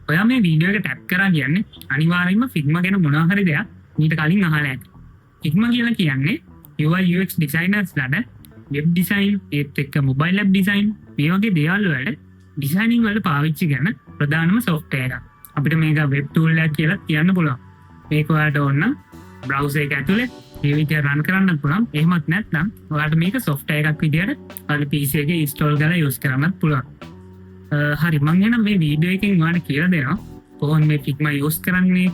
ඔයා මේ වීඩියෝ එක ටැප් කරා කියන්නේ අනිවාර්යයෙන්ම Figma ගැන මොනවා හරි දෙයක් මීට කලින් අහලා ඇති. Figma කියලා කියන්නේ UI UX designers ලට වෙබ් ඩිසයින්, ඒත් එක්ක මොබයිල් ඇප් ඩිසයින්, මේ වගේ දේවල් වලට ඩිසයිනින් වලට පාවිච්චි කරන ප්‍රධානම සොෆ්ට්වෙයාර් එකක්. අපිට මේක වෙබ් ටූල් එකක් කියලා කියන්න පුළුවන්. මේක ඔයාලට ඕන නම් බ්‍රවුසර් එක ඇතුලේ මේ විදිහට රන් කරන්න පුළුවන්. එහෙමත් නැත්නම් ඔයාලට මේක සොෆ්ට්වෙයාර් එකක් විදිහට ඔයාලගේ PC එකේ ඉන්ස්ටෝල් කරලා යූස් කරන්නත් පුළුවන්. හරි, මං එහෙනම් මේ වීඩියෝ එකෙන් ඔයාලට කියලා දෙනවා කොහොමද මේ Figma use කරන්නේ,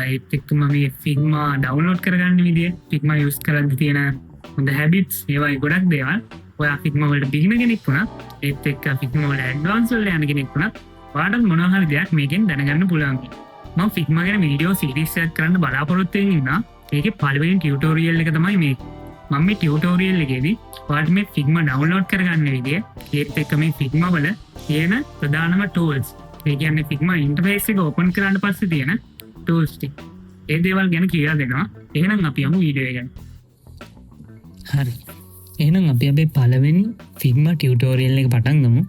ඒත් එක්කම මේ Figma download කරගන්න විදිය, Figma use කරද්දි තියෙන හොඳ හැබිට්ස්, ඒ වගේ ගොඩක් දේවල්. ඔයා Figma වලට බිගිනර් කෙනෙක් වුණත්, ඒත් එක්ක Figma වල ඇඩ්වාන්ස් වලට යන කෙනෙක් වුණත්, ඔයාලට මොනවා හරි දෙයක් මේකෙන් දැනගන්න පුළුවන්. මම Figma ගැන වීඩියෝ සීරීස් එකක් කරන්න බලාපොරොත්තු වෙමින් ඉන්නවා. ඒකේ පළවෙනි ටියුටෝරියල් එක තමයි මේක. මම මේ ටියුටෝරියල් එකේදී ඔයාලට මේ Figma download කරගන්න විදිය, ඒත් එක්ක මේ Figma වල තියෙන ප්‍රධානම ටූල්ස්, ඒ කියන්නේ Figma interface එක ඕපන් කරාට පස්සේ තියෙන ටූල්ස් ටික, ඒ දේවල් ගැන කියලා දෙනවා. එහෙනම් අපි යමු වීඩියෝ එකට. හරි. එහෙනම් අපි අපේ පළවෙනි Figma tutorial එක පටන් ගමු.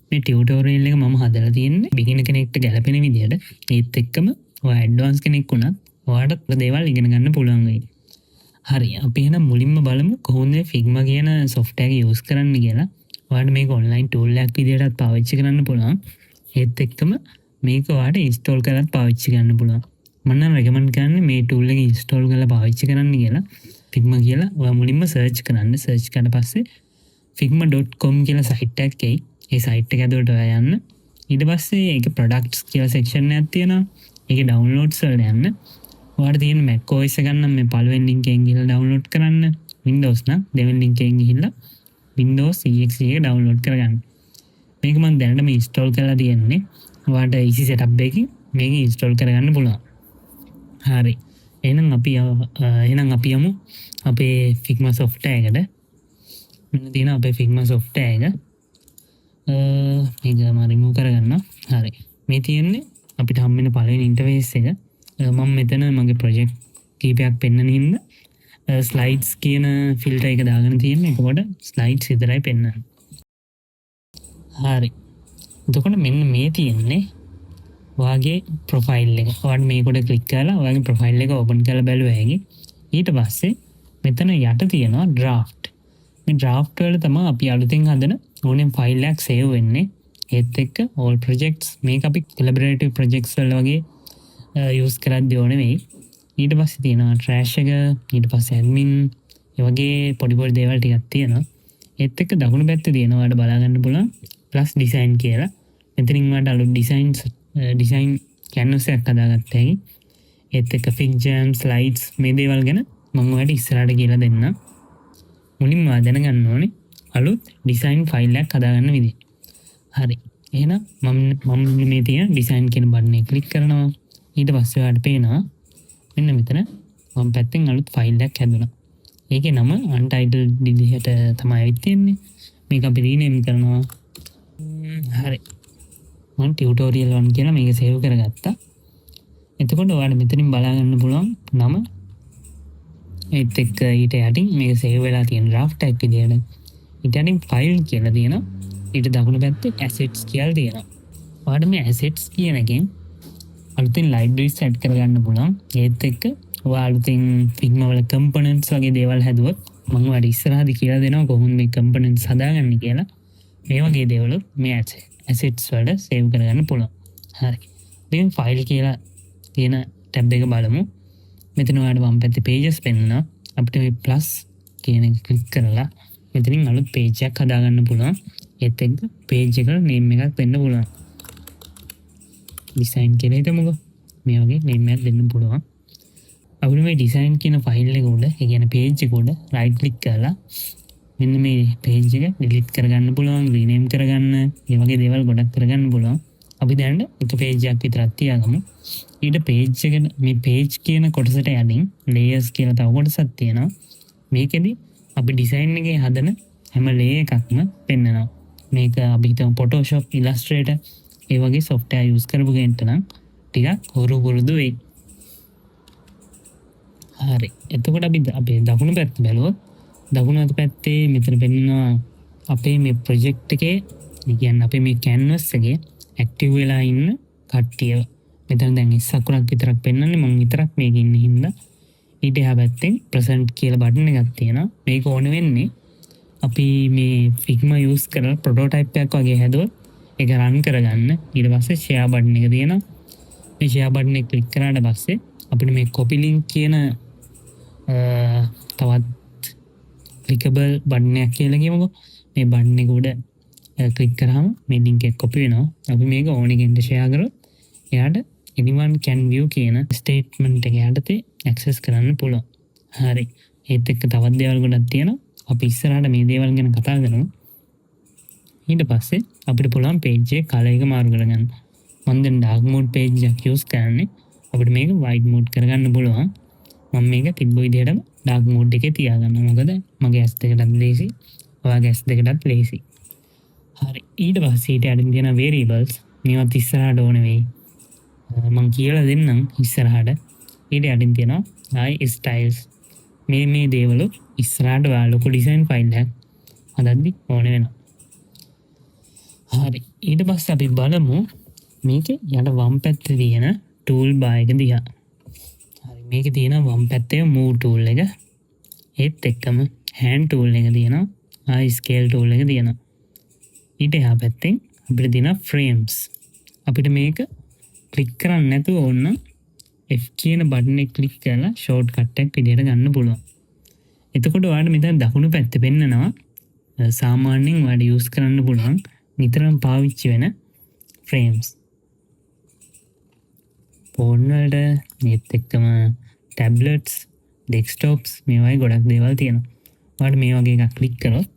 මේ ටියුටෝරියල් එක මම හදලා තියෙන්නේ බිගිනර් කෙනෙක්ට ගැලපෙන විදියට. ඒත් එක්කම ඔයා ඇඩ්වාන්ස් කෙනෙක් වුණත් ඔයාටත් දේවල් ඉගෙන ගන්න පුළුවන් වෙයි. හරි, අපි එහෙනම් මුලින්ම බලමු කොහොමද මේ Figma කියන සොෆ්ට්වෙයාර් එක යූස් කරන්න කියලා. ඔයාලට මේක ඔන්ලයින් ටූල් එකක් විදියටත් පාවිච්චි කරන්න පුළුවන්. ඒත් එක්කම මේක ඔයාලට ඉන්ස්ටෝල් කරලත් පාවිච්චි කරන්න පුළුවන්. මම නම් රෙකමන්ඩ් කරන්නේ මේ ටූල් එක ඉන්ස්ටෝල් කරලා පාවිච්චි කරන්න කියලා. Figma කියලා ඔයා මුලින්ම සර්ච් කරන්න. සර්ච් කරලා පස්සේ figma.com කියලා සයිට් එකක් එයි. ඒ සයිට් එක ඇතුළට ඔයා යන්න. ඊට පස්සේ ඒකේ ප්‍රොඩක්ට්ස් කියලා සෙක්ෂන් එකක් තියෙනවා. ඒකේ ඩවුන්ලෝඩ්ස් වලට යන්න. ඔයාලට තියෙන Mac OS එක නම් මේ පළවෙනි ලින්ක් එකෙන් ගිහලා ඩවුන්ලෝඩ් කරන්න. Windows නම් දෙවෙනි ලින්ක් එකෙන් ගිහිල්ලා Windows EXE එක ඩවුන්ලෝඩ් කරගන්න. මේක මම දැනටම ඉන්ස්ටෝල් කරලා තියෙන්නේ. ඔයාලට easy setup එකකින් මේක ඉන්ස්ටෝල් කරගන්න පුළුවන්. හරි. එහෙනම් අපි යමු අපේ Figma software එකට. මෙන්න තියෙන අපේ Figma software එක. මේක මම රිමූව් කරගන්නවා. හරි. මේ තියෙන්නේ අපිට හම් වෙන පළවෙනි ඉන්ටර්ෆේස් එක. මම මෙතන මගේ ප්‍රොජෙක්ට් කීපයක් පෙන්වන හින්දා ස්ලයිඩ්ස් කියන ෆිල්ටර් එක දාගෙන තියෙන්නේ. එතකොට ස්ලයිඩ්ස් විතරයි පෙන්වන්නේ. හරි. එතකොට මෙන්න මේ තියෙන්නේ ඔයාගේ ප්‍රොෆයිල් එක. ඔයාට මේක උඩ ක්ලික් කරලා ඔයාගේ ප්‍රොෆයිල් එක ඕපන් කරලා බැලුව හැකි. ඊට පස්සේ මෙතන යට තියෙනවා ඩ්‍රාෆ්ට්. මේ ඩ්‍රාෆ්ට් වල තමයි අපි අලුතෙන් හදන ඕනෙම ෆයිල් එකක් සේව් වෙන්නේ. ඒත් එක්ක all projects, මේක අපි collaborative projects වල වගේ යූස් කරද්දී ඕනේ වෙයි. ඊට පස්සේ තියෙනවා ට්‍රෑෂ් එක, ඊට පස්සේ ඇඩ්මින්, ඒ වගේ පොඩි පොඩි දේවල් ටිකක් තියෙනවා. ඒත් එක්ක දකුණු පැත්තේ තියෙනවා ඔයාලට බලා ගන්න පුළුවන් ප්ලස් ඩිසයින් කියලා. මෙතනින් ඔයාලට අලුත් ඩිසයින් කැන්වස් එකක් හදාගත්ත හැකි. ඒත් එක්ක ෆිග්ජම්, ස්ලයිඩ්ස්, මේ දේවල් ගැන මම ඔයාලට ඉස්සරහට කියලා දෙන්නම්. මුලින්ම ඔයා දැනගන්න ඕනේ අලුත් ඩිසයින් ෆයිල් එකක් හදාගන්න විදිහ. හරි. එහෙනම් මම මේ තියෙන ඩිසයින් කියන බටන් එක ක්ලික් කරනවා. ඊට පස්සේ ඔයාලට පේනවා මෙන්න මෙතන වම් පැත්තෙන් අලුත් ෆයිල් එකක් හැදුනා. ඒකේ නම අන්ටයිටල්ඩ් විදිහට තමයි ඇවිත් තියෙන්නේ. මේක අපි රීනේම් කරනවා. හරි. මම ටියුටෝරියල් 1 කියලා මේක සේව් කරගත්තා. එතකොට ඔයාලට මෙතනින් බලා ගන්න පුළුවන් නම, ඒත් එක්ක ඊට යටින් මේක සේව් වෙලා තියෙන ඩ්‍රාෆ්ට් එකක් විදිහට. ඊට යටින් ෆයිල් කියලා තියෙනවා. ඊට දකුණු පැත්තේ ඇසෙට්ස් කියලා තියෙනවා. ඔයාලට මේ ඇසෙට්ස් කියන එකෙන් අලුතෙන් ලයිබ්‍රරිස් ඇඩ් කරගන්න පුළුවන්. ඒත් එක්ක ඔයා අලුතෙන් Figma වල කම්පොනන්ට්ස් වගේ දේවල් හැදුවොත්, මම ඔයාලට ඉස්සරහදී කියලා දෙනවා කොහොමද මේ කම්පොනන්ට්ස් හදාගන්නේ කියලා. මේ වගේ දේවලුත් මේ ඇසෙට්ස් වලට සේව් කරගන්න පුළුවන්. හරි. ඉතින් ෆයිල් කියලා තියෙන ටැබ් එක බලමු. මෙතන ඔයාලට වම් පැත්තේ පේජස් පෙන්වනවා. අපිට මේ ප්ලස් කියන එක ක්ලික් කරලා මෙතනින් අලුත් පේජ් එකක් හදාගන්න පුළුවන්. ඒත් එක්ක පේජ් එකට නේම් එකක් දෙන්න පුළුවන්. ඩිසයින් කියලා හිතමුකෝ. මේ වගේ නේම් එකක් දෙන්න පුළුවන්. අපිට මේ ඩිසයින් කියන ෆයිල් එක උඩ, ඒ කියන්නේ පේජ් එක උඩ රයිට් ක්ලික් කරලා මෙන්න මේ පේජ් එක ඩිලීට් කරගන්න පුළුවන්, රීනේම් කරගන්න, මේ වගේ දේවල් ගොඩක් කරගන්න පුළුවන්. අපි දැනට එක පේජ් එකක් විතරක් තියාගමු. ඊට පේජ් එක මේ පේජ් කියන කොටසට යටින් ලේයර්ස් කියලා තව කොටසක් තියෙනවා. මේකෙදි අපි ඩිසයින් එකේ හදන හැම ලේයර් එකක්ම පෙන්නනවා. මේක අපි හිතමු Photoshop, Illustrator ඒ වගේ සොෆ්ට්වෙයාර් යූස් කරපු කෙනෙක්ට නම් ටිකක් හුරු පුරුදු වෙයි. හරි. එතකොට අපි අපේ දකුණු පැත්ත බැලුවොත් දකුණු අත පැත්තේ මෙතන පෙන්නනවා අපේ මේ ප්‍රොජෙක්ට් එකේ, ඒ කියන්නේ අපේ මේ කැන්වස් එකේ ඇක්ටිව් වෙලා ඉන්න කට්ටියව. මෙතන දැන් S අකුරක් විතරක් පෙන්වන්නේ, මං විතරක් මේකේ ඉන්න හින්දා. ඊට එහා පැත්තෙන් ප්‍රසන්ට් කියලා බටන් එකක් තියෙනවා. මේක ඕන වෙන්නේ අපි මේ Figma use කරලා ප්‍රොටෝටයිප් එකක් වගේ හැදුවොත් ඒක රන් කරගන්න. ඊට පස්සේ ෂෙයා බටන් එක තියෙනවා. මේ ෂෙයා බටන් එක ක්ලික් කරාට පස්සේ අපිට මේ කොපි ලින්ක් කියන තවත් ක්ලිකබල් බටන් එකක් කියලා කියමුකෝ. මේ බටන් එක උඩ ක්ලික් කරාම මේ ලින්ක් එක කොපි වෙනවා. අපි මේක ඕනෙ කෙනෙක්ට ෂෙයා කරොත් එයාට anyone can view කියන ස්ටේට්මන්ට් එක යටතේ ඇක්සස් කරන්න පුළුවන්. හරි. ඒත් එක්ක තවත් දේවල් ගොඩක් තියෙනවා. අපි ඉස්සරහට මේ දේවල් ගැන කතා කරමු. ඊට පස්සේ අපිට පුළුවන් පේජ් එකේ කලර් එක මාරු කරගන්න. මම දැන් ඩාර්ක් මෝඩ් පේජ් එකක් යූස් කරන්නේ. අපිට මේක වයිට් මෝඩ් කරගන්න පුළුවන්. මම මේක තිබ්බ විදිහටම ඩාර්ක් මෝඩ් එකේ තියාගන්නවා. මොකද මගේ ඇස් දෙකටත් ලේසි, ඔයාගේ ඇස් දෙකටත් ලේසි. හරි. ඊට පස්සේ ඊට යටින් තියෙන වේරියබල්ස් මේවත් ඉස්සරහට ඕන වෙයි. මං කියලා දෙන්නම් ඉස්සරහට. ඊට යටින් තියෙනවා ආයි ස්ටයිල්ස්. මේ මේ දේවලුත් ඉස්සරහට ඔයා ලොකු ඩිසයින් ෆයිල් එකක් හදද්දි ඕන වෙනවා. හරි. ඊට පස්සේ අපි බලමු මේකේ යට වම් පැත්තේ තියෙන ටූල් බාර් එක දිහා. හරි. මේකේ තියෙන වම් පැත්තේ මූව් ටූල් එක. ඒත් එක්කම හෑන්ඩ් ටූල් එක තියෙනවා. ආයි ස්කේල් ටූල් එක තියෙනවා. ඊට එහා පැත්තෙන් අපිට තියෙනවා ෆ්‍රේම්ස්. අපිට මේක ක්ලික් කරන්න නැතුව ඕන F කියන බටන් එක ක්ලික් කරලා ෂෝට් කට් එකක් විදිහට ගන්න පුළුවන්. එතකොට ඔයාලට මෙතන දකුණු පැත්තේ පෙන්නනවා සාමාන්‍යයෙන් ඔයාලට යූස් කරන්න පුළුවන් නිතරම පාවිච්චි වෙන ෆ්‍රේම්ස්. ෆෝන් වලට ඒත් එක්කම ටැබ්ලට්ස්, ඩෙස්ක්ටොප්ස් මේ වගේ ගොඩක් දේවල් තියෙනවා. ඔයාලට මේ වගේ එකක් ක්ලික් කරොත්,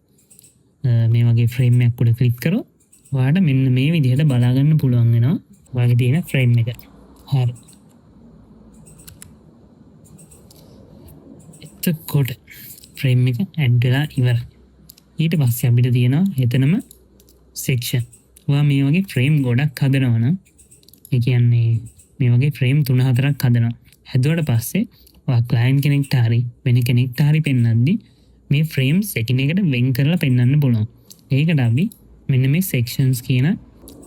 මේ වගේ ෆ්‍රේම් එකක් උඩ ක්ලික් කරොත් ඔයාලට මෙන්න මේ විදිහට බලා ගන්න පුළුවන් වෙනවා ඔයාගේ තියෙන ෆ්‍රේම් එක. හරි. එතකොට ෆ්‍රේම් එක ඇඩ් වෙලා ඉවරයි. ඊට පස්සේ අපිට තියෙනවා එතනම සෙක්ෂන්. ඔයා මේ වගේ ෆ්‍රේම් ගොඩක් හදනවා නම්, ඒ කියන්නේ මේ වගේ ෆ්‍රේම් 3-4ක් හදනවා. හැදුවට පස්සේ ඔයා ක්ලයන්ට් කෙනෙක්ට හරි වෙන කෙනෙක්ට හරි පෙන්වද්දි මේ ෆ්‍රේම්ස් එකිනෙකට වෙන් කරලා පෙන්වන්න පුළුවන්. ඒකට අපි මෙන්න මේ සෙක්ෂන්ස් කියන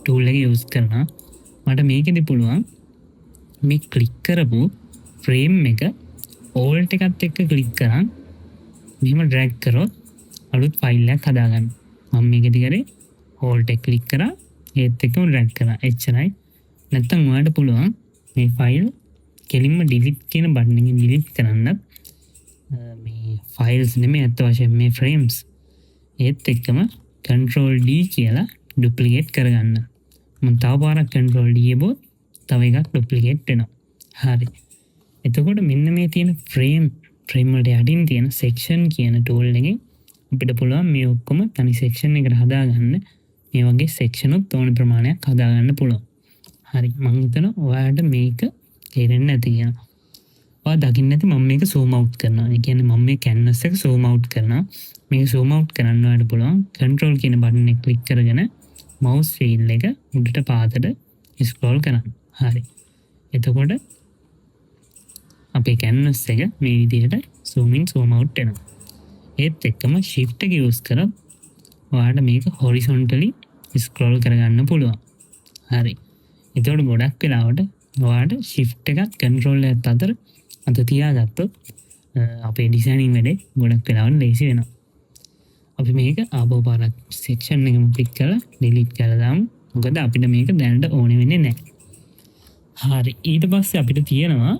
ටූල් එක යූස් කරනවා. මට මේකෙදි පුළුවන් මේ ක්ලික් කරපු ෆ්‍රේම් එක ඕල්ට් එකත් එක්ක ක්ලික් කරන් මෙහෙම ඩ්‍රැග් කරොත් අලුත් ෆයිල් එකක් හදාගන්න. මම මේකෙදි කරේ ඕල්ට් එක ක්ලික් කරා, ඒත් එක්කම ඩ්‍රැග් කරා. එච්චරයි. නැත්තම් ඔයාලට පුළුවන් මේ ෆයිල් කෙලින්ම ඩිලීට් කියන බටන් එකෙන් ඩිලීට් කරන්නත්. මේ ෆයිල්ස් නෙමෙයි, ඇත්ත වශයෙන්ම මේ ෆ්‍රේම්ස්. ඒත් එක්කම කන්ට්‍රෝල් D කියලා ඩුප්ලිකේට් කරගන්න. මම තව පාරක් කන්ට්‍රෝල් D එබුවොත් තව එකක් ඩුප්ලිකේට් වෙනවා. හරි. එතකොට මෙන්න මේ තියෙන ෆ්‍රේම් වලට යටින් තියෙන සෙක්ෂන් කියන ටූල් එකෙන් අපිට පුළුවන් මේ ඔක්කොම තනි සෙක්ෂන් එකට හදාගන්න. මේ වගේ සෙක්ෂන් උත් ඕනි ප්‍රමාණයක් හදාගන්න පුළුවන්. හරි. මං හිතනවා ඔයාලට මේක තේරෙන්න ඇති කියලා. ඔයා දකින්න ඇති මම මේක සූම් අවුට් කරනවා. ඒ කියන්නේ මම මේ කැන්වස් එක සූම් අවුට් කරනවා. මේක සූම් අවුට් කරන්න ඔයාලට පුළුවන් කන්ට්‍රෝල් කියන බටන් එක ක්ලික් කරගෙන මවුස් වීල් එක උඩට පහතට ස්ක්‍රෝල් කරන්න. හරි. එතකොට අපේ කැන්වස් එක මේ විදිහට සූම් ඉන් සූම් අවුට් වෙනවා. ඒත් එක්කම ෂිෆ්ට් එක යූස් කරොත් ඔයාලට මේක හොරිසොන්ටලි ස්ක්‍රෝල් කරගන්න පුළුවන්. හරි. එතකොට ගොඩක් වෙලාවට ඔයාලට ෂිෆ්ට් එකත් කන්ට්‍රෝල් එකත් අතර අත තියාගත්තොත් අපේ ඩිසයිනින් වැඩේ ගොඩක් වෙලාවට ලේසි වෙනවා. අපි මේක ආපහු පාරක් සෙක්ෂන් එකම ක්ලික් කරලා ඩිලීට් කරලා දාමු. මොකද අපිට මේක දැනට ඕනේ වෙන්නේ නැහැ. හරි. ඊට පස්සේ අපිට තියෙනවා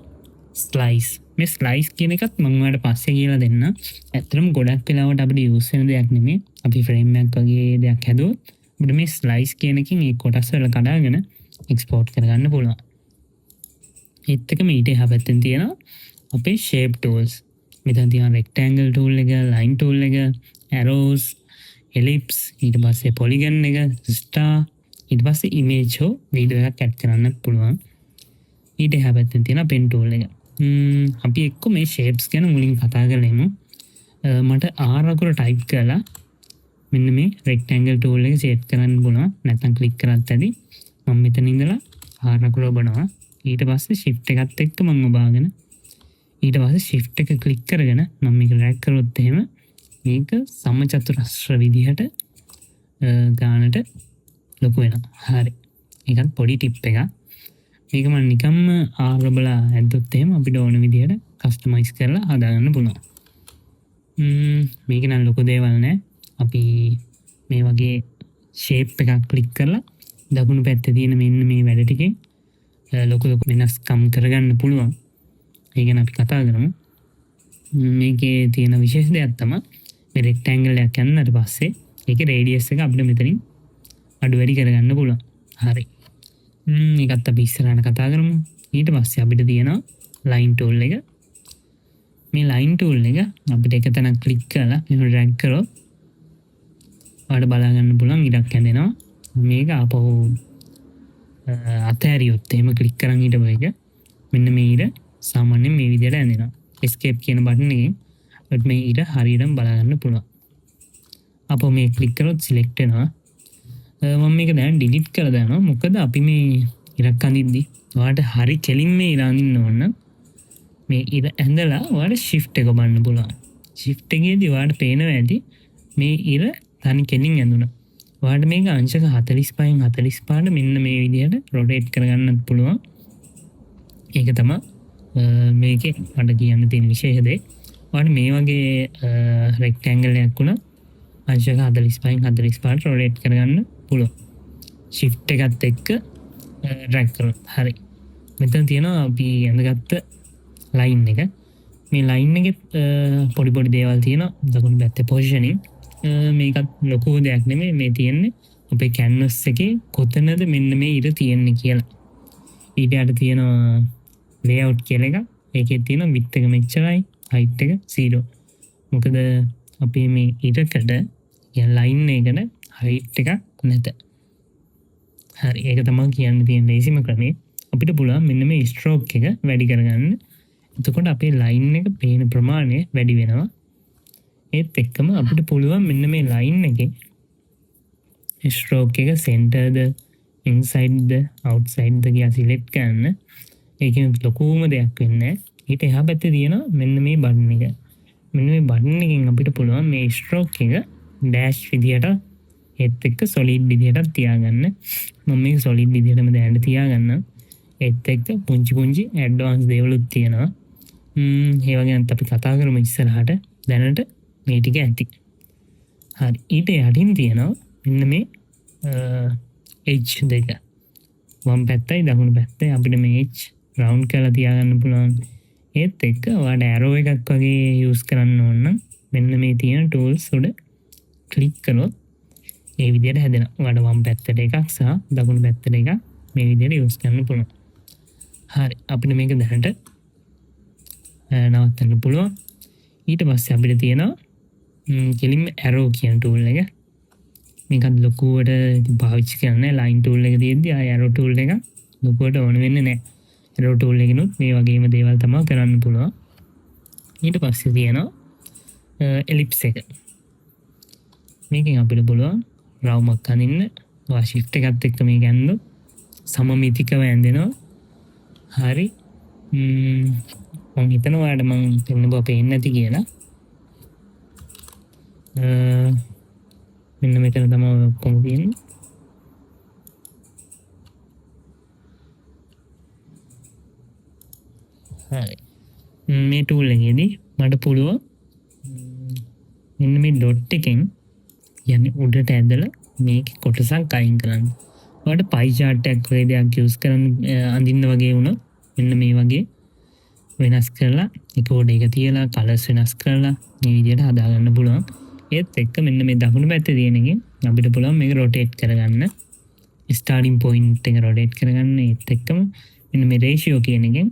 ස්ලයිස්. මේ ස්ලයිස් කියන එකත් මම ඔයාලට පස්සේ කියලා දෙන්නම්. ඇත්තටම ගොඩක් වෙලාවට අපිට යූස් වෙන දෙයක් නෙමෙයි. අපි ෆ්‍රේම් එකක් වගේ දෙයක් හැදුවොත් අපිට මේ ස්ලයිස් කියන එකෙන් ඒ කොටස් වල කඩාගෙන එක්ස්පෝර්ට් කරගන්න පුළුවන්. ඒත් එක්කම ඊට එහා පැත්තෙන් තියෙනවා අපේ ෂේප් ටූල්ස්. මෙතන තියෙනවා රෙක්ටැන්ගල් ටූල් එක, ලයින් ටූල් එක, ඇරෝස්, එලිප්ස්, ඊට පස්සේ පොලිගන් එක, ස්ටාර්, ඊට පස්සේ ඉමේජ් හෝ වීඩියෝ එකක් ඇඩ් කරන්නත් පුළුවන්. ඊට එහා පැත්තෙන් තියෙනවා පෙන් ටූල් එක. අපි එක්ක මේ ෂේප්ස් ගැන මුලින් කතා කරමු. මට R අකුර ටයිප් කරලා මෙන්න මේ රෙක්ටැන්ගල් ටූල් එක සෙට් කරන්න පුළුවන්. නැත්නම් ක්ලික් කරත් ඇති. මම මෙතන ඉඳලා R අකුර ඔබනවා. ඊට පස්සේ ෂිෆ්ට් එකත් එක්ක මම ඔබාගෙන ඊට පස්සේ ෂිෆ්ට් එක ක්ලික් කරගෙන මම මේක ඩ්‍රැග් කරොත් එහෙම මේක සමචතුරස්‍ර විදිහට ගානට ලොකු වෙනවා. හරි. ඒකත් පොඩි ටිප් එකක්. මේක මම නිකම්ම ආර බලලා ඇද්දොත් එහෙම අපිට ඕන විදිහට කස්ටමයිස් කරලා හදාගන්න පුළුවන්. මේක නම් ලොකු දේවල් නෑ. අපි මේ වගේ ෂේප් එකක් ක්ලික් කරලා දකුණු පැත්තේ තියෙන මෙන්න මේ වැඩ ටිකෙන් ලොකු ලොකු වෙනස්කම් කරගන්න පුළුවන්. ඒ ගැන අපි කතා කරමු. මේකේ තියෙන විශේෂ දෙයක් තමයි මේ රෙක්ටැන්ගල් එකක් යන්නට පස්සේ ඒකේ රේඩියස් එක අපිට මෙතනින් අඩු වැඩි කරගන්න පුළුවන්. හරි. ඒකත් අපි ඉස්සරහට කතා කරමු. ඊට පස්සේ අපිට තියෙනවා ලයින් ටූල් එක. මේ ලයින් ටූල් එක අපිට එක තැනක් ක්ලික් කරලා මෙහෙම ඩ්‍රැග් කරොත් ඔයාලට බලා ගන්න පුළුවන් ඉරක් ඇඳෙනවා. මේක ආපහු අතහැරියොත් එහෙම ක්ලික් කරන් හිටපු එක මෙන්න මේ ඉර සාමාන්‍යයෙන් මේ විදිහට ඇඳෙනවා. එස්කේප් කියන බටන් එකෙන් අපිට මේ ඉර හරියටම බලා ගන්න පුළුවන්. ආපහු මේ ක්ලික් කරොත් සිලෙක්ට් වෙනවා. මම මේක දැන් ඩිලීට් කරලා දානවා. මොකද අපි මේ ඉරක් අඳිද්දි ඔයාලට හරි කෙලින් මේ ඉර අඳින්න ඕන නම් මේ ඉර ඇඳලා ඔයාලට ෂිෆ්ට් එක ඔබන්න පුළුවන්. ෂිෆ්ට් එකේදී ඔයාලට පේනවා ඇති මේ ඉර තනි කෙලින් ඇඳුණා. ඔයාලට මේක අංශක 45න් 45ට මෙන්න මේ විදිහට රොටේට් කරගන්නත් පුළුවන්. ඒක තමයි මේකේ මට කියන්න තියෙන විශේෂ දේ. ඔයාලට මේ වගේ රෙක්ටැන්ගල් එකක් වුණා අංශක 45න් 45ට රොටේට් කරගන්න පුළුවන්. ෂිෆ්ට් එකත් එක්ක ඩ්‍රැග් කරොත්. හරි. මෙතන තියෙනවා අපි ඇඳගත්ත ලයින් එක. මේ ලයින් එකෙත් පොඩි පොඩි දේවල් තියෙනවා. දකුණු පැත්තේ පොසිෂනින්. මේකත් ලොකු දෙයක් නෙමෙයි. මේ තියෙන්නේ අපේ කැන්වස් එකේ කොතනද මෙන්න මේ ඉර තියෙන්නේ කියලා. ඊට යට තියෙනවා ලේඅවුට් කියලා එකක්. ඒකේ තියෙනවා විඩ්ත් එක මෙච්චරයි, හයිට් එක 0. මොකද අපේ මේ ඉරකට කියන්නේ ලයින් එකකට හයිට් එකක් නැත. හරි, ඒක තමයි කියන්න තියෙන ලේසිම ක්‍රමේ. අපිට පුළුවන් මෙන්න මේ ස්ට්‍රෝක් එක වැඩි කරගන්න. එතකොට අපේ ලයින් එක පේන ප්‍රමාණය වැඩි වෙනවා. ඒත් එක්කම අපිට පුළුවන් මෙන්න මේ ලයින් එකේ ස්ට්‍රෝක් එක සෙන්ටර්ද, ඉන්සයිඩ්ද, අවුට්සයිඩ්ද කියලා සිලෙක්ට් කරන්න. ඒකෙන් ලොකුම දෙයක් වෙන්නේ නැහැ. ඊට එහා පැත්තේ තියෙනවා මෙන්න මේ බටන් එක. මෙන්න මේ බටන් එකෙන් අපිට පුළුවන් මේ ස්ට්‍රෝක් එක ඩෑෂ් විදියට ඒත් එක්ක සොලිඩ් විදියටත් තියාගන්න. මම මේක සොලිඩ් විදියටම දැනට තියාගන්නම්. ඒත් එක්ක පුංචි පුංචි ඇඩ්වාන්ස් දේවලුත් තියෙනවා. ඒ වගේ නම් අපි කතා කරමු ඉස්සරහට. දැනට මේ ටික ඇති. හරි, ඊට යටින් තියෙනවා මෙන්න මේ එජ් දෙක. වම් පැත්තයි දකුණු පැත්තයි අපිට මේ එජ් රවුන්ඩ් කරලා තියාගන්න පුළුවන්. ඒත් එක්ක ඔයාලට ඇරෝ එකක් වගේ යූස් කරන්න ඕන නම් මෙන්න මේ තියෙන ටූල්ස් උඩ ක්ලික් කරොත් ඒ විදිහට හැදෙනවා. ඔයාලට වම් පැත්තට එකක් සහ දකුණු පැත්තට එකක් මේ විදිහට යූස් කරන්න පුළුවන්. හරි, අපිට මේක දැනට නවත්තන්න පුළුවන්. ඊට පස්සේ අපිට තියෙනවා කෙලින්ම ඇරෝ කියන ටූල් එක. මේකත් ලොකුවට ඉතින් පාවිච්චි කරන්නේ ලයින් ටූල් එක තියෙද්දි ආය ඇරෝ ටූල් එක ලොකුවට ඕන වෙන්නේ නැහැ. ඇරෝ ටූල් එකකිනුත් මේ වගේම දේවල් තමයි කරන්න පුළුවන්. ඊට පස්සේ තියෙනවා එලිප්ස් එක. මේකෙන් අපිට පුළුවන් රවුමක් අඳින්න. ඔයා ෂිෆ්ට් එකත් එක්ක මේක ඇන්දොත් සමමිතිකව ඇඳෙනවා. හරි. මං හිතනවා ඔයාලට මං පෙන්නපුවා පේන්නේ නැති කියලා. මෙන්න මෙතන තමයි ඔය ඔක්කොම තියෙන්නේ. හරි. මේ ටූල් එකේදී මට පුළුවන් මෙන්න මේ ඩොට් එකෙන් කියන්නේ උඩට ඇදලා මේකේ කොටසක් අයින් කරන්න. ඔයාලට පයි චාට් එකක් වගේ දෙයක් යූස් කරන්න අඳින්න වගේ වුණොත් මෙන්න මේ වගේ වෙනස් කරලා එක උඩ එක තියලා කලර්ස් වෙනස් කරලා මේ විදිහට හදාගන්න පුළුවන්. ඒත් එක්ක මෙන්න මේ දකුණු පැත්තේ තියෙන එකෙන් අපිට පුළුවන් මේක රොටේට් කරගන්න. ස්ටාර්ටින් පොයින්ට් එක රොටේට් කරගන්න. ඒත් එක්කම මෙන්න මේ රේෂියෝ කියන එකෙන්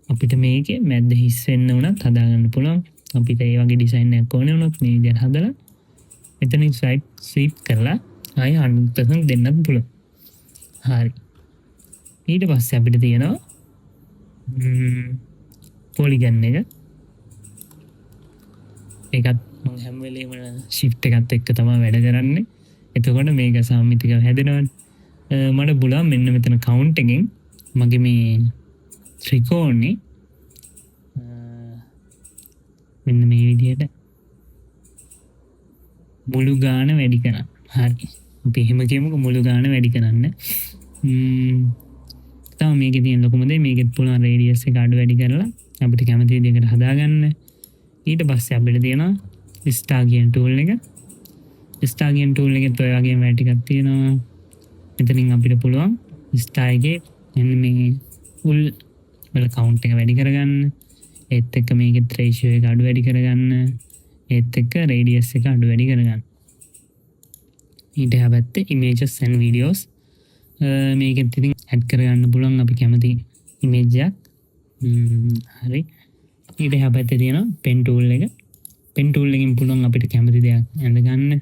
අපිට මේකේ මැද්ද හිස් වෙන්න වුණත් හදාගන්න පුළුවන්. අපිට ඒ වගේ ඩිසයින් එකක් ඕනේ වුණොත් මේ විදිහට හදලා මෙතනින් ස්වයිප් කරලා ආයෙ 100% දෙන්නත් පුළුවන්. හරි. ඊට පස්සේ අපිට තියෙනවා පොලිගන් එක. ඒකත් මම හැම වෙලේම ෂිෆ්ට් එකත් එක්ක තමයි වැඩ කරන්නේ. එතකොට මේක සමමිතිකව හැදෙනවනේ. මට පුළුවන් මෙන්න මෙතන කවුන්ට් එකෙන් මගේ මේ ත්‍රිකෝණේ මෙන්න මේ විදිහට මුළු ගාන වැඩි කරන්න. හරි. අපි එහෙම කියමුකෝ මුළු ගාන වැඩි කරන්න. තව මේකේ තියෙන ලොකුම දේ මේකෙත් පුළුවන් රේඩියස් එක අඩු වැඩි කරලා අපිට කැමති විදිහකට හදාගන්න. ඊට පස්සේ අපිට තියෙනවා ස්ටාර් කියන ටූල් එක. ස්ටාර් කියන ටූල් එකෙත් ඔය වගේම වැඩ ටිකක් තියෙනවා. මෙතනින් අපිට පුළුවන් ස්ටාර් එකේ මෙන්න මේ උල් වල කවුන්ට් එක වැඩි කරගන්න. ඒත් එක්ක මේකෙත් රේෂියෝ එක අඩු වැඩි කරගන්න. ඒත් එක්ක රේඩියස් එක අඩු වැඩි කරගන්න. ඊට එහා පැත්තේ ඉමේජස් ඇන්ඩ් වීඩියෝස් මේකෙත් ඉතින් ඇඩ් කරගන්න පුළුවන් අපි කැමති ඉමේජ් එකක්. හරි. ඊට එහා පැත්තේ තියෙනවා පෙන් ටූල් එක. පෙන් ටූල් එකෙන් පුළුවන් අපිට කැමති දෙයක් ඇඳ ගන්න.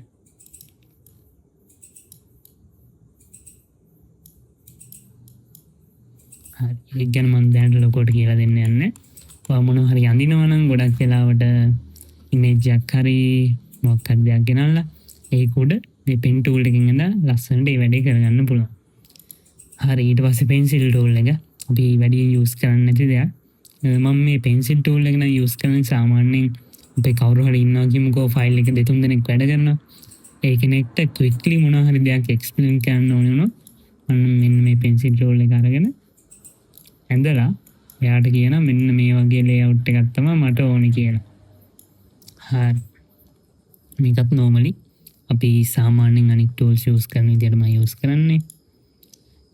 හරි. ඒක ගැන මම දැනට ලොකුවට කියලා දෙන්න යන්නේ. ඔයා මොනවා හරි අඳිනවා නම් ගොඩක් වෙලාවට ඉමේජ් එකක් හරි මොකක් හරි දෙයක් ගෙනල්ලා ඒක උඩ මේ පෙන් ටූල් එකෙන් ඇඳලා ලස්සනට ඒ වැඩේ කරගන්න පුළුවන්. හරි. ඊට පස්සේ පෙන්සිල් ටූල් එක අපි වැඩියෙන් යූස් කරන්නේ නැති දෙයක්. මම මේ පෙන්සිල් ටූල් එක නම් යූස් කරන්නේ සාමාන්‍යයෙන් අපේ කවුරු හරි ඉන්නවා කියමුකෝ ෆයිල් එක දෙතුන් දෙනෙක් වැඩ කරනවා. ඒ කෙනෙක්ට ක්වික්ලි මොනවා හරි දෙයක් එක්ස්ප්ලেইন කරන්න ඕනේ වුණොත් අන්න මෙන්න මේ පෙන්සිල් ටූල් එක අරගෙන ඇඳලා එයාට කියනවා මෙන්න මේ වගේ ලේඅවුට් එකක් තමයි මට ඕනේ කියලා. හරි. මේකත් නෝමලි අපි සාමාන්‍යයෙන් අනික් ටූල්ස් යූස් කරන විදිහට මම යූස් කරන්නේ.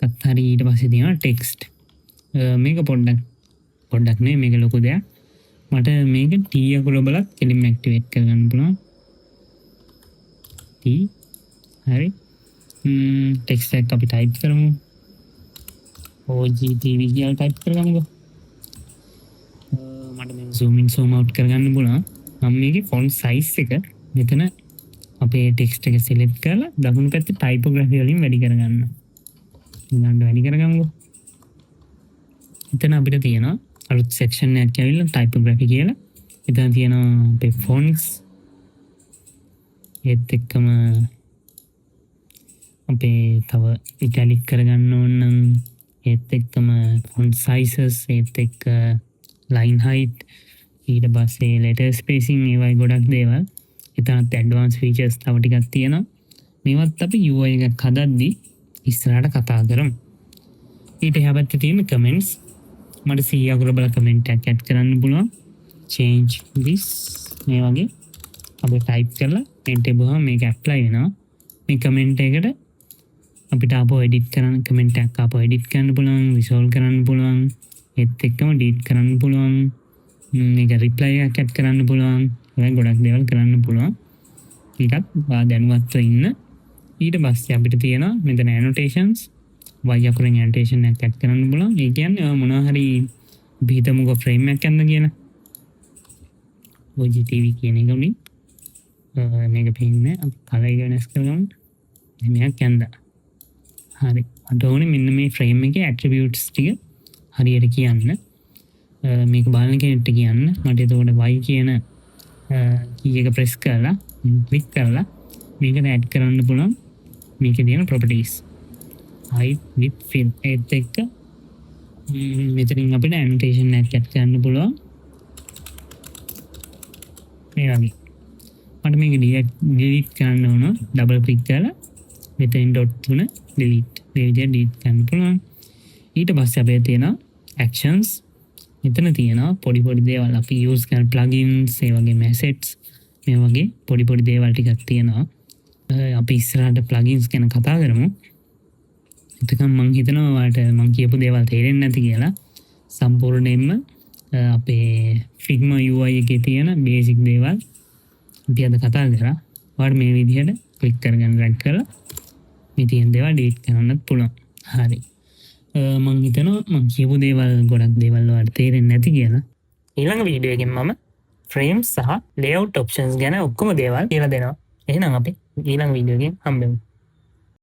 එකත් හරි. ඊට පස්සේ තියෙනවා ටෙක්ස්ට්. මේක පොඩ්ඩක් පොඩ්ඩක් නෙවෙයි මේක ලොකු දෙයක්. මට මේක T අකුර බලත් කෙලින්ම ඇක්ටිවේට් කරගන්න පුළුවන්. T. හරි. ටෙක්ස්ට් එකක් අපි ටයිප් කරමු. OGTV කියලා ටයිප් කරගමුකෝ. මට මේ zoom in zoom out කරගන්න පුළුවන්. මම මේකේ ෆොන්ට් සයිස් එක මෙතන අපේ ටෙක්ස්ට් එක සිලෙක්ට් කරලා දකුණු පැත්තේ ටයිපෝග්‍රැෆි වලින් වැඩි කරගන්න. ඊළඟට වැඩි කරගමුකෝ. එතන අපිට තියෙනවා අලුත් සෙක්ෂන් එකක් ඇවිල්ලා ටයිපෝග්‍රැෆි කියලා. එතන තියෙනවා අපේ ෆොන්ට්ස්. ඒත් එක්කම අපේ තව ඉටැලික් කරගන්න ඕන නම් ඒත් එක්කම ෆොන්ට් සයිසස්, ඒත් එක්ක ලයින් හයිට්, ඊට පස්සේ ලෙටර් ස්පේසිං, ඒ වගේ ගොඩක් දේවල්. එතනත් ඇඩ්වාන්ස් ෆීචර්ස් තව ටිකක් තියෙනවා. මේවත් අපි UI එකක් හදද්දි ඉස්සරහට කතා කරමු. ඊට එහා පැත්තේ තියෙන කමෙන්ට්ස් මට C අකුර බල කමෙන්ට් එකක් ඇඩ් කරන්න පුළුවන්. Change this මේ වගේ අපි ටයිප් කරලා එන්ටර් එබුවහම මේක ඇප්ලයි වෙනවා. මේ කමෙන්ට් එකට අපිට ආපහු එඩිට් කරන්න කමෙන්ට් එකක් ආපහු එඩිට් කරන්න පුළුවන්, රිසෝල්ව් කරන්න පුළුවන්, ඒත් එක්කම ඩිලීට් කරන්න පුළුවන්, මේක රිප්ලයි එකක් ඇඩ් කරන්න පුළුවන්. ඔය ගොඩක් දේවල් කරන්න පුළුවන්. ඒකත් ඔයා දැනුවත්ව ඉන්න. ඊට පස්සේ අපිට තියෙනවා මෙතන ඇනොටේෂන්ස්. Y අකුරෙන් ඇනොටේෂන් එකක් ඇඩ් කරන්න පුළුවන්. ඒ කියන්නේ ඔයා මොනවා හරි අපි හිතමුකෝ ෆ්‍රේම් එකක් යන්න කියලා. OGTV කියන එක උඩින් මේක පේන්නේ අපි කලර් එක වෙනස් කරගමු. මෙහෙම එකක් යන්දා. හරි. මට ඕනේ මෙන්න මේ ෆ්‍රේම් එකේ ඇට්‍රිබියුට්ස් ටික හරියට කියන්න. මේක බලන කෙනෙක්ට කියන්න. මට එතකොට Y කියන කී එක ප්‍රෙස් කරලා ක්ලික් කරලා මේකට ඇඩ් කරන්න පුළුවන් මේකේ තියෙන ප්‍රොපර්ටිස්. Height, width, fill ඒත් එක්ක මෙතනින් අපිට ඇනොටේෂන් එකක් ඇඩ් කරන්න පුළුවන්. මේ වගේ. මට මේක ඩිලීට් කරන්න ඕන. ඩබල් ක්ලික් කරලා මෙතනින් ඩොට් තුන ඩිලීට්. මේ විදිහට ඩිලීට් කරන්න පුළුවන්. ඊට පස්සේ අපේ තියෙනවා ඇක්ෂන්ස්. මෙතන තියෙනවා පොඩි පොඩි දේවල් අපි යූස් කරන ප්ලගින්ස්, ඒ වගේම ඇසෙට්ස්, මේ වගේ පොඩි පොඩි දේවල් ටිකක් තියෙනවා. අපි ඉස්සරහට ප්ලගින්ස් ගැන කතා කරමු. එතකන් මං හිතනවා ඔයාලට මං කියපු දේවල් තේරෙන්නේ නැති කියලා. සම්පූර්ණයෙන්ම අපේ Figma UI එකේ තියෙන බේසික් දේවල් අපි අද කතා කරා. ඔයාලට මේ විදිහට ක්ලික් කරගෙන ඩ්‍රැග් කරලා මේ තියෙන දේවල් ඩිලීට් කරන්නත් පුළුවන්. හරි. මං හිතනවා මං කියපු දේවල් ගොඩක් දේවල් ඔයාලට තේරෙන්නේ නැති කියලා. ඊළඟ වීඩියෝ එකෙන් මම ෆ්‍රේම්ස් සහ ලේඅවුට් ඔප්ෂන්ස් ගැන ඔක්කොම දේවල් කියලා දෙනවා. එහෙනම් අපි ඊළඟ වීඩියෝ එකෙන් හම්බෙමු.